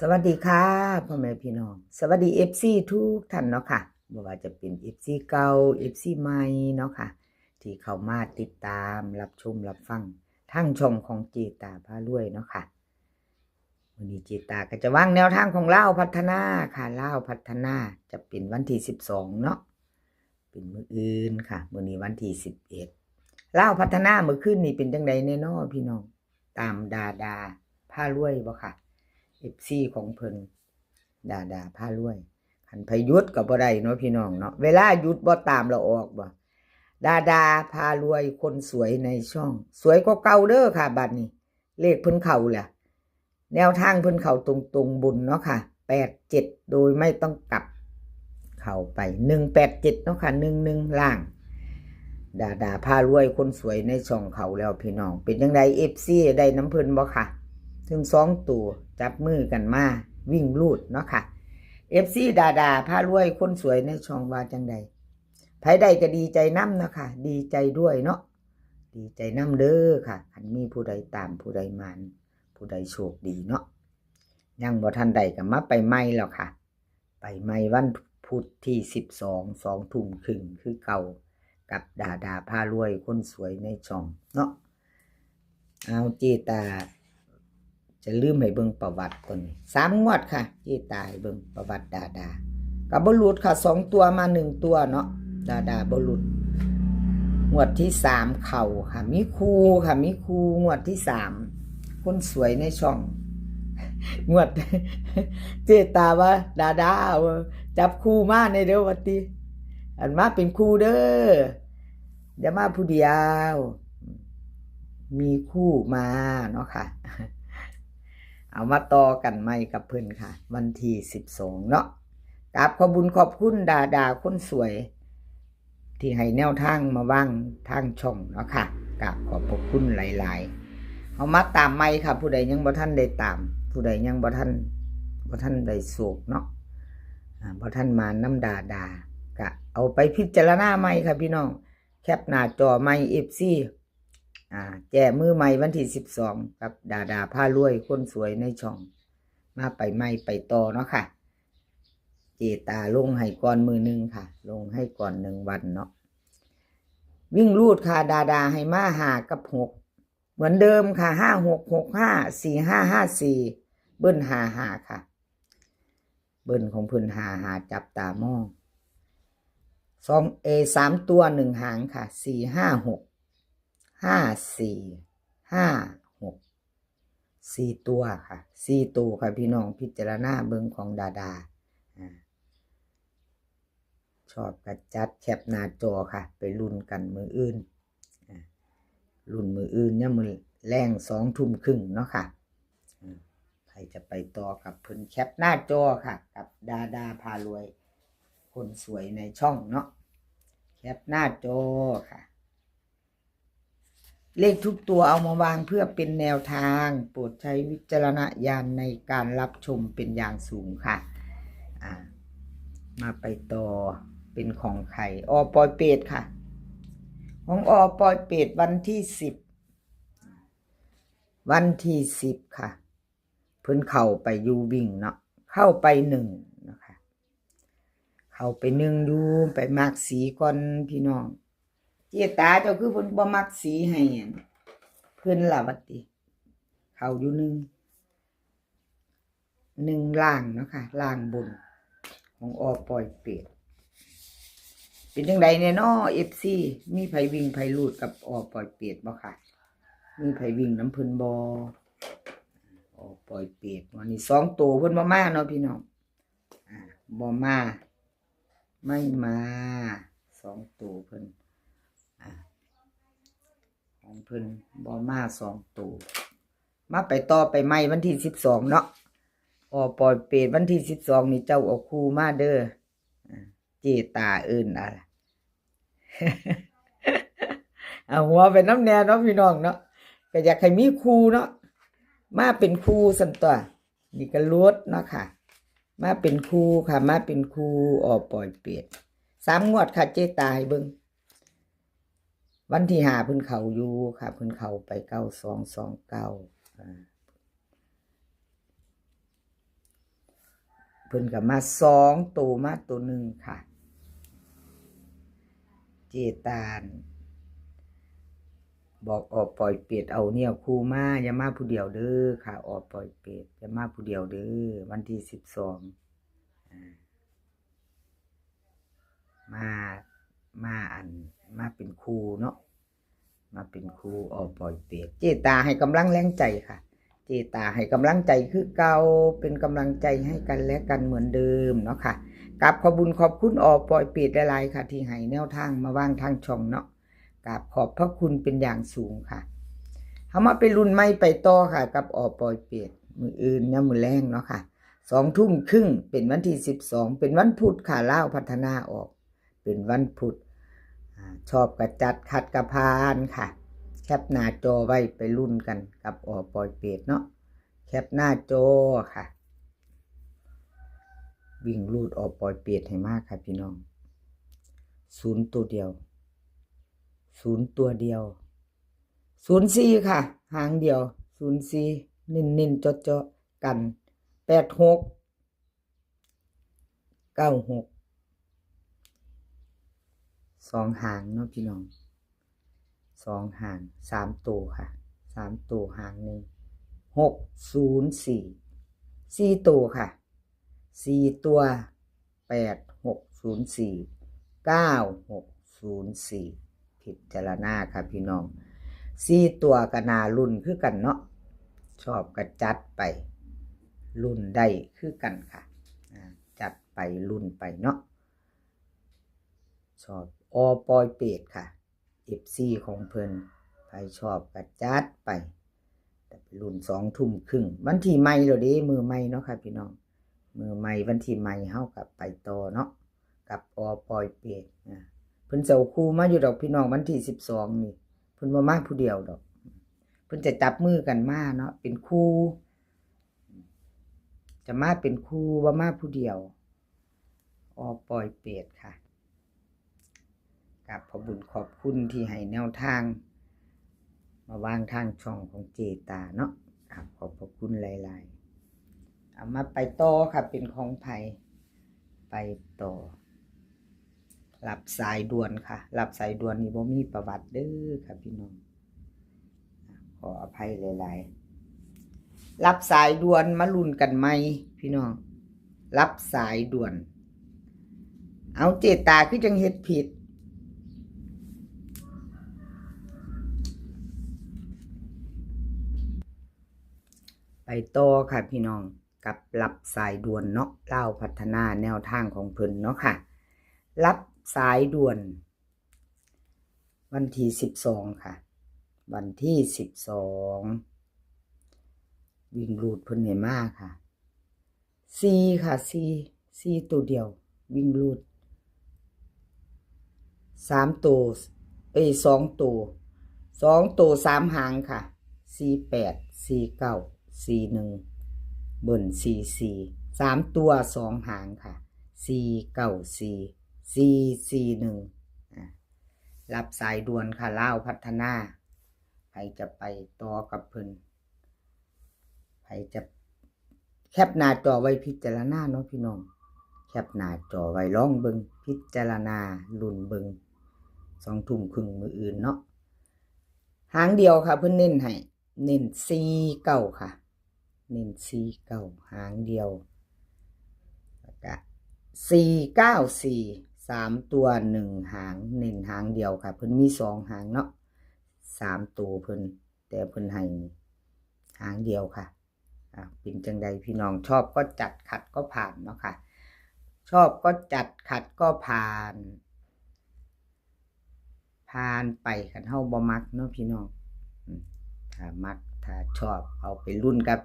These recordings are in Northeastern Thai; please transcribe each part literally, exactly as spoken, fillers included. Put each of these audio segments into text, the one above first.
สวัสดีค่ะพ่อแม่พี่น้อง สวัสดี เอฟซี ทุกท่านเนาะค่ะ บ่ว่าจะเป็น เอฟซี เก่า เอฟซี ใหม่เนาะค่ะ ที่เข้ามาติดตามรับชมรับฟังทางช่องของเจตาพารวยเนาะค่ะ มื้อนี้เจตาก็จะวางแนวทางของลาวพัฒนาค่ะ ลาวพัฒนาจะเป็นวันที่สิบสองเนาะ เป็นมื้ออื่นค่ะ มื้อนี้วันที่สิบเอ็ด ลาวพัฒนามื้อคืนนี้เป็นจั่งใดแน่นอพี่น้อง ตามดาดาพารวยบ่ค่ะ เอฟซี ของเพิ่น ดาดาพารวย คันไผหยุดก็บ่ได้เนาะพี่น้องเนาะ เวลาหยุดบ่ตามละออกบ่ ดาดาพารวยคนสวยในช่อง สวยกว่าเก่าเด้อค่ะ บัดนี้ เลขเพิ่นเข้าแหละ แนวทางเพิ่นเข้าตรงๆบนเนาะค่ะ แปดเจ็ด โดยไม่ต้องกลับ เข้าไป หนึ่งแปดเจ็ด เนาะค่ะ หนึ่งหนึ่ง ล่าง ดาดาพารวยคนสวยในช่องเข้าแล้วพี่น้อง เป็นจั่งใด เอฟซี ได้นำเพิ่นบ่ค่ะ ถึงสองตัว จับมือกันมาวิ่งรูดเนาะค่ะ เอฟซี ดาดาพารวยคนสวยในช่องว่าจั่งใด ไผได้ก็ดีใจนำเนาะค่ะ ดีใจด้วยเนาะ ดีใจนำเด้อค่ะ คันมีผู้ใดตามผู้ใดหมาน ผู้ใดโชคดีเนาะ ยังบ่ทันได้ก็มาไปใหม่แล้วค่ะ ไปใหม่วันพุธที่สิบสอง สองทุ่มครึ่งคือเก่า กับดาดาพารวยคนสวยในช่องเนาะ เอาเจตา จะลืมให้เบิ่งประวัติก่อนนี่ สามงวดค่ะ เจตาให้เบิ่งประวัติดาดา ก็บ่หลุดค่ะ สองตัวมาหนึ่งตัวเนาะ ดาดาบ่หลุด งวดที่สามเข้าค่ะ มีคู่ค่ะ มีคู่ งวดที่สาม คนสวยในช่อง งวด เจตาว่า ดาดา เอา จับคู่มาในเด้อว่าติ อันมาเป็นคู่เด้อ อย่ามาผู้เดียว มีคู่มาเนาะค่ะ เอามาต่อกันใหม่กับเพิ่นค่ะ วันที่สิบสองเนาะ กราบขอบบุญขอบคุณดาดาคนสวย ที่ให้แนวทางมาวางทางช่องเนาะค่ะ กราบขอบพระคุณหลายๆ เอามาตามใหม่ค่ะ ผู้ใดยังบ่ทันได้ตาม ผู้ใดยังบ่ทัน บ่ทันได้โชคเนาะ อ่า บ่ทันหมานนำดาดา ก็เอาไปพิจารณาใหม่ค่ะพี่น้อง แคปหน้าจอใหม่ เอฟซี อ่า แก้มือใหม่วันที่สิบสอง กับดาดาพารวยคนสวยในช่อง มาไปใหม่ไปต่อเนาะค่ะ เจตาลงให้ก่อนมื้อหนึ่งค่ะ ลงให้ก่อนหนึ่งวันเนาะ วิ่งรูดค่ะ ดาดาให้มาห้ากับหก เหมือนเดิมค่ะ ห้าหกหกห้า สี่ห้าห้าสี่ เบิ้ลห้าห้าค่ะ เบิ้ลของเพิ่นห้าห้า จับตามอง สอง เอ สามตัวหนึ่งหางค่ะ สี่ห้าหก ห้าสี่ ห้าหก สี่ตัวค่ะ สี่ตัวค่ะพี่น้อง พิจารณาเบิ่งของดาดา อ่า ชอบก็จัดแคปหน้าจอค่ะ ไปลุ้นกันมื้ออื่น อ่า ลุ้นมื้ออื่นยามมื้อแลงสองทุ่มครึ่งเนาะค่ะ อืม ใครจะไปต่อกับเพิ่นแคปหน้าจอค่ะ กับดาดาพารวย คนสวยในช่องเนาะ แคปหน้าจอค่ะ เลขทุกตัวเอามาวางเพื่อเป็นแนวทาง โปรดใช้วิจารณญาณในการรับชมเป็นอย่างสูงค่ะ อ่า มาไปต่อ เป็นของใคร อ.ปอยเปตค่ะ ของ อ.ปอยเปต วันที่สิบ วันที่สิบค่ะ เพิ่นเข้าไปอยู่วิ่งเนาะ เข้าไปหนึ่งนะคะ เข้าไปหนึ่งอยู่ ไปมักสีก่อนพี่น้อง เจตาเจ้าคือเพิ่นบ่มักสีให้อันเพิ่นล่ะว่าติ เข้าอยู่หนึ่ง หนึ่งล่างเนาะค่ะ ล่างบน ของ อ.ปอยเปต เป็นจั่งใดแน่นอ เอฟซี มีไผวิ่งไผรูดกับ อ.ปอยเปต บ่ค่ะ มีไผวิ่งนำเพิ่นบ่ อ.ปอยเปต วันนี้สองตัวเพิ่นบ่มาเนาะพี่น้อง อ่า บ่มา ไม่มา สองตัวเพิ่น อ่า ของเพิ่นบ่มาสองตัว มาไปต่อไปใหม่วันที่สิบสองเนาะ อ.ปอยเปต วันที่สิบสองนี่เจ้าเอาคู่มาเด้อ อ่า เจตาเอิ้นอะ เอาหัวไปนำแน่เนาะพี่น้องเนาะ ก็อยากให้มีคู่เนาะ มาเป็นคู่ซั่นตั๊ว นี่ก็หลุดเนาะค่ะ มาเป็นคู่ค่ะ มาเป็นคู่ อ.ปอยเปต สามงวดค่ะ เจตาให้เบิ่ง วันที่ห้าเพิ่นเข้าอยู่ค่ะ เพิ่นเข้าไป เก้าสองสองเก้า อ่า เพิ่นก็มาสองตัว มาตัวหนึ่งค่ะ เจตาน บอกออปอยเปตเอาเนี่ยคู่มา อย่ามาผู้เดียวเด้อค่ะ ออปอยเปตอย่ามาผู้เดียวเด้อ วันที่สิบสอง อ่า มา มาอัน มาเป็นคู่เนาะ มาเป็นคู่ออปอยเปต เจตาให้กำลังแรงใจค่ะ เจตาให้กำลังใจคือเก่า เป็นกำลังใจให้กันและกันเหมือนเดิมเนาะค่ะ กราบขอบบุญขอบคุณออปอยเปตหลายๆค่ะ ที่ให้แนวทางมาวางทางช่องเนาะ กราบขอบพระคุณเป็นอย่างสูงค่ะ เฮามาไปรุ่นใหม่ไปต่อค่ะ กับออปอยเปต มื้ออื่นยามมื้อแลงเนาะค่ะ สองทุ่มครึ่ง เป็นวันที่สิบสอง เป็นวันพุธค่ะ ลาวพัฒนาออก เป็นวันพุธ อ่า ชอบกะจัด ขัดกะผ่านค่ะ แคปหน้าจอไว้ไปรุ่นกันกับออปอยเปตเนาะ แคปหน้าจอค่ะ วิ่งรูดออปอยเปตให้มากค่ะพี่น้อง ศูนย์ตัวเดียว ศูนย์ตัวเดียว ศูนย์สี่ค่ะ หางเดียว ศูนย์สี่ เน้นๆ เจาะๆ กัน แปดหก เก้าหก สองหางเนาะพี่น้อง สองหาง สามตัวค่ะ สามตัวหางหนึ่ง หกศูนย์สี่ สี่ตัวค่ะ สี่ตัว แปดหกศูนย์สี่ เก้าหกศูนย์สี่ พิจารณาค่ะพี่น้อง สี่ตัวก็น่าลุ้นคือกันเนาะ ชอบก็จัดไป ลุ้นได้คือกันค่ะ อ่า จัดไปลุ้นไปเนาะ ชอบออปอยเปตค่ะ เอฟซี ของเพิ่น ใครชอบก็จัดไป แต่ไปลุ้นสองทุ่มครึ่ง วันที่ใหม่แล้วเด้ มื้อใหม่เนาะค่ะพี่น้อง มื้อใหม่วันที่ใหม่เฮาก็ไปต่อเนาะ กับออปอยเปต อ่า เพิ่นสิเอาคู่มาอยู่ดอกพี่น้อง วันที่สิบสองนี่ เพิ่นบ่มาผู้เดียวดอก เพิ่นจะจับมือกันมาเนาะ เป็นคู่ จะมาเป็นคู่ บ่มาผู้เดียว ออปอยเปตค่ะ กราบขอบบุญขอบคุณที่ให้แนวทาง มาวางทางช่องของเจตาเนาะ กราบขอบพระคุณหลายๆ เอามาไปต่อค่ะ เป็นของไผ ไปต่อ รับสายด่วนค่ะ รับสายด่วนนี่บ่มีประวัติเด้อค่ะพี่น้อง ขออภัยหลายๆ รับสายด่วนมาลุ้นกันใหม่พี่น้อง รับสายด่วน เอาเจตาคือจังเฮ็ดผิด ไปต่อค่ะพี่น้อง กับรับสายด่วนเนาะ ลาวพัฒนาแนวทางของเพิ่นเนาะค่ะ รับสายด่วน วันที่สิบสองค่ะ วันที่สิบสอง วิ่งรูดเพิ่นให้มาค่ะ สี่ค่ะ สี่ สี่ตัวเดียว วิ่งรูด สามตัว เอ้ย สองตัว สองตัว สามหางค่ะ สี่แปด สี่เก้า สี่หนึ่ง เบิ้ล สี่สี่ สามตัว สองหางค่ะ สี่เก้าสี่ สี่สี่หนึ่ง อ่ะ รับสายด่วนค่ะ ลาวพัฒนา ใครจะไปต่อกับเพิ่น ใครจะแคปหน้าจอไว้พิจารณาเนาะพี่น้อง แคปหน้าจอไว้ลองเบิ่ง พิจารณาลุ้นเบิ่ง สองทุ่มครึ่งมื้ออื่นเนาะ หางเดียวค่ะ เพิ่นเน้นให้ เน้นสี่เก้าค่ะ เน้นสี่เก้า หางเดียว แล้วก็ สี่เก้าสี่ สามตัวหนึ่งหาง เน้นหางเดียวค่ะ เพิ่นมีสองหางเนาะ สามตัวเพิ่น แต่เพิ่นให้หางเดียวค่ะ อ่า เป็นจังใดพี่น้อง ชอบก็จัด ขัดก็ผ่านเนาะค่ะ ชอบก็จัด ขัดก็ผ่าน ผ่านไป คันเฮาบ่มักเนาะพี่น้อง อืม ถ้ามัก ถ้าชอบ เอาไปลุ้นกับ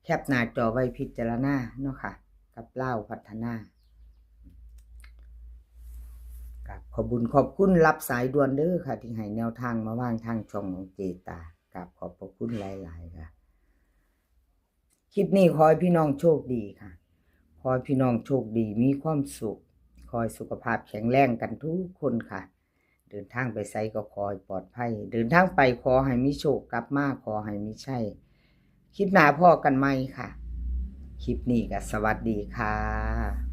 แคปหน้าจอไว้พิจารณาเนาะค่ะ กับลาวพัฒนา กราบขอบบุญขอบคุณรับสายด่วนเด้อค่ะ ที่ให้แนวทางมาวางทางช่องของเจตา กราบขอบพระคุณหลายๆค่ะ คลิปนี้ขอให้พี่น้องโชคดีค่ะ ขอให้พี่น้องโชคดี มีความสุข ขอให้สุขภาพแข็งแรงกันทุกคนค่ะ เดินทางไปไสก็ขอให้ปลอดภัย เดินทางไปขอให้มีโชค กลับมาขอให้มีชัย คลิปหน้าพ้อกันใหม่ค่ะ คลิปนี้ก็สวัสดีค่ะ